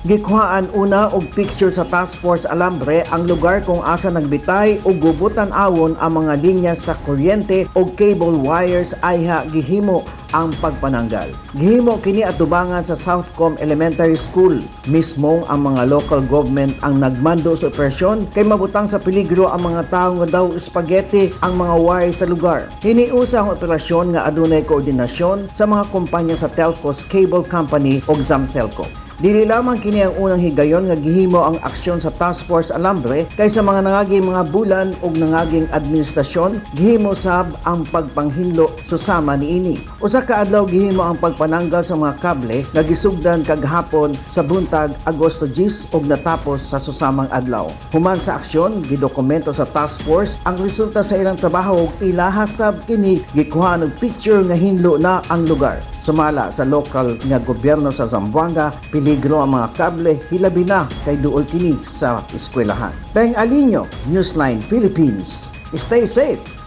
Gikuhaan una og picture sa Task Force Alambre ang lugar kung asa nagbitay o gubutan awon ang mga linya sa kuryente o cable wires ayha gihimo ang pagpananggal. Gihimo kini atubangan sa Southcom Elementary School. Mismong ang mga local government ang nagmando sa operasyon kay mabutang sa peligro ang mga tao nga daw spaghetti ang mga wire sa lugar. Hiniusa ang operasyon nga adunay koordinasyon sa mga kumpanya sa Telcos Cable Company ug Zamcelco. Dili lamang kini ang unang higayon nga gihimo ang aksyon sa Task Force Alambre kay sa mga nangaging mga bulan ug nangaging administrasyon, gihimo sab ang pagpanghinlo susama niini. Usa ka adlaw gihimo ang pagpananggal sa mga kable nga gisugdan kagahapon sa buntag, Agosto 10, ug natapos sa susamang adlaw. Human sa aksyon, gidokumento sa task force ang resulta sa ilang trabaho ug ilaha sab kini gikuha og picture nga hinlo na ang lugar. Sumala sa lokal nga gobyerno sa Zamboanga, peligro ang mga kable, hilabi na kay duol kini sa eskwelahan. Peng Alinio, Newsline Philippines. Stay safe.